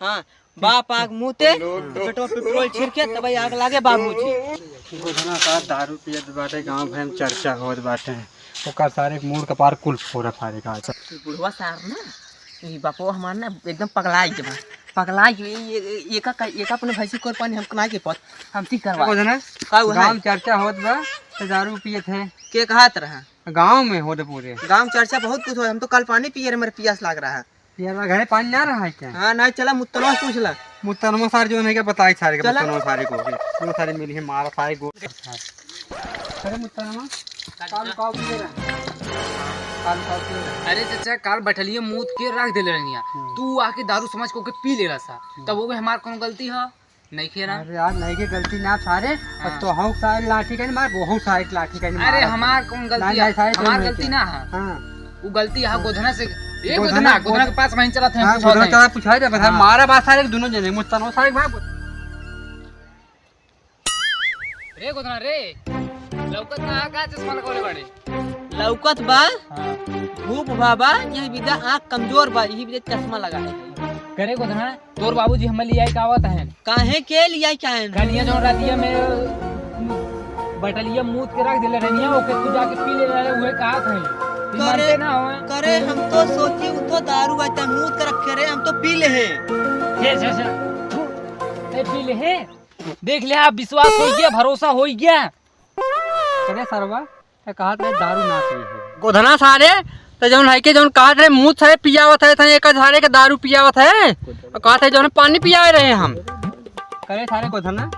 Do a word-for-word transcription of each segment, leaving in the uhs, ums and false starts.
हाँ, बाप आग मुँह ते, तो बेटवा पेट्रोल छिड़के, तब आग लागे बाबूजी। गोधना का दारू पियत बाटे, गाँव भर में चर्चा होत बाटे। ओकर सारे के मूड़ कपार कुल फोरा फारे का। बुढ़वा सार ना, ई बापो हमार ना एकदम पगलाइ के बा। पगलाइ के, ये, ये, एका का, एका अपने भैंसी कोर पानी हम ना के पत, हम ठीक करवा। गोधना, का हुआ गाँव है? में चर्चा होत बा, तो दारू पियत है। के कहत रहा? गाँव में होत पूरे। गाँव चर्चा बहुत कुछ हो, हम तो कल पानी पिए रहे, मेरे पियास लाग रहा है। यार, घरे पानी ना रहा है क्या? हाँ, नहीं चला, मुत्तनवा से पूछ ला। मुत्तनवा सार जो है क्या बताई सारे के, चला। मुत्तनवा सारे को, मुत्तनवा सारे मिली है, मारा सारे गो-, अरे मुत्तनवा, काल काल पिए रहा? काल काल पिए रहा? अरे चाचा, काल बटलिया मूत के रख देले रहनिया, हम्म। तू आके दारू समझ के ओके पी लेला सा, हम्म। तब ओके हमार कौन गलती है? नइखे ना। अरे यार, नइखे गलती ना सारे, हाँ। तो हम सारे लाठी कहीं मार, बहुत सारे लाठी कहीं अरे मार। हमार कौन गलती नहीं, है? नहीं, सारे हमार तो गलती नइखे। ना है। हाँ। वो गलती है हाँ। गोधना से। ए गोधना, गोधना, गोधना के पास वहीं चलत है, हाँ, पूछा गोधना नहीं। चला पूछा दे, बस हाँ। मारा बात सारे के दोनों जने, मुत्तनो सारे के भाई। रे गोधना रे, लौकत ना है का चश्मा लगौले बाड़े? लौकत बा, हाँ। धूप बा बा, यही विधा आँख कमजोर बा, यही विधा चश्मा लगा है। करे गोधना, तोर बाबूजी हमें लियाई का आवत हैं। काहे के लियाई का हैं? कलिया जौन रातिया में बटलिया मूत के रख देले रहनिया, ओके तू जाके पी ले रहे, उहे कहा थे। तू करे, मानते ना होए। करे, हम तो सोची उठो दारू बाटे मूत के रखे रहे, हम तो पी ले हैं। छे, छे, छे। थू, ए, पी ले हैं। देख ले, आप विश्वास हो गया, भरोसा हो गया। करे सरवा, ते कहत रहे दारू ना पी है। गोधना सारे, ते जौन है के जौन कहत रहे, मूत सारे पियावत है, ते एक झारे के दारू पियावत है। और कहत है जौन पानी पियावे रहे हम। करे सारे गोधना,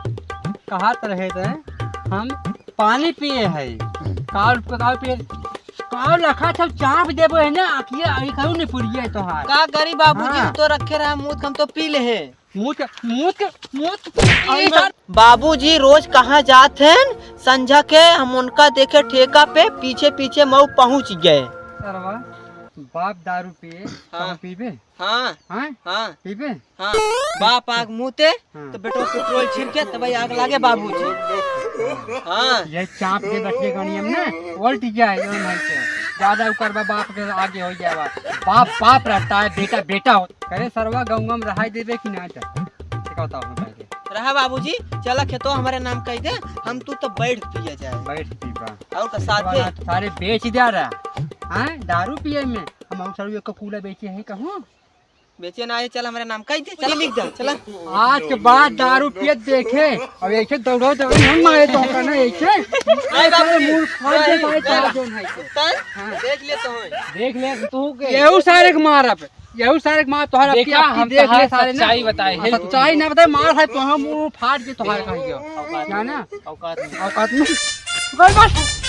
कहत रहे ते हम पानी पिए है। काल, काल पिए, काल लखा सब चाप देबो है ना, आखिए आई करू ने पुरिए तोहार। का करी बाबूजी, हाँ। तो रखे रहा मूत, हम तो पी ले है। मूत, मूत, मूत, आई ई ना। सर, बाबूजी रोज कहाँ जात हैं? संझा के हम उनका देखे ठेका पे पीछे पीछे मऊ पहुँच गए। सरवा, बाप दारू पिए, हाँ। तुम पीबे? हाँ। हाँ? हाँ। पीबे? हाँ। बाप आग मुते, हाँ। तो बेटो पेट्रोल छिड़के, तब आग लागे बाबूजी। हाँ। ये चाप दे बैठे गाड़ी में ना, उल्ट जाए, ये नहीं से। ज्यादा ऊपर बा-, बाप के आगे हो जाए बा। बाप बाप रहता है, बेटा बेटा हो। करे सरवा गौवा में रहाई देबे कि ना? चल, ठीक बताओ हम पहले। रहा बाबूजी, चला खेतो हमारे नाम कह दे, हम तू तो बैठ पिया जाए। बैठ पीबा। और का साथे? सारे बेच दिया रहा। हाँ, दारू पिए में। हम और सारू एक कूला बेचे है कहूँ? बेचे ना है, चल हमारे नाम कह दे, चल लिख दे, चला। आज के बाद दारू पियत देखे, अब ऐसे दौड़ो दौड़ो हम मारे तो होगा ना ऐसे। आई बाबूजी, मूड़ फाड़ दे, आई, सारे आई, चार जन है। तन? हाँ। देख ले तो है। देख ले तू के। यहू सारे के मार अब। यहू सारे के मार, तोहरा देखा, पिया हम देख तोहार ले सारे ना। सच्चाई बताए, हाँ, हेल्प सच्चाई ना बताए, मार है तो हम मुंह फाड़ के तोहार कह दियो। औकात ना ना। औकात नहीं। औकात नहीं। बस, बस।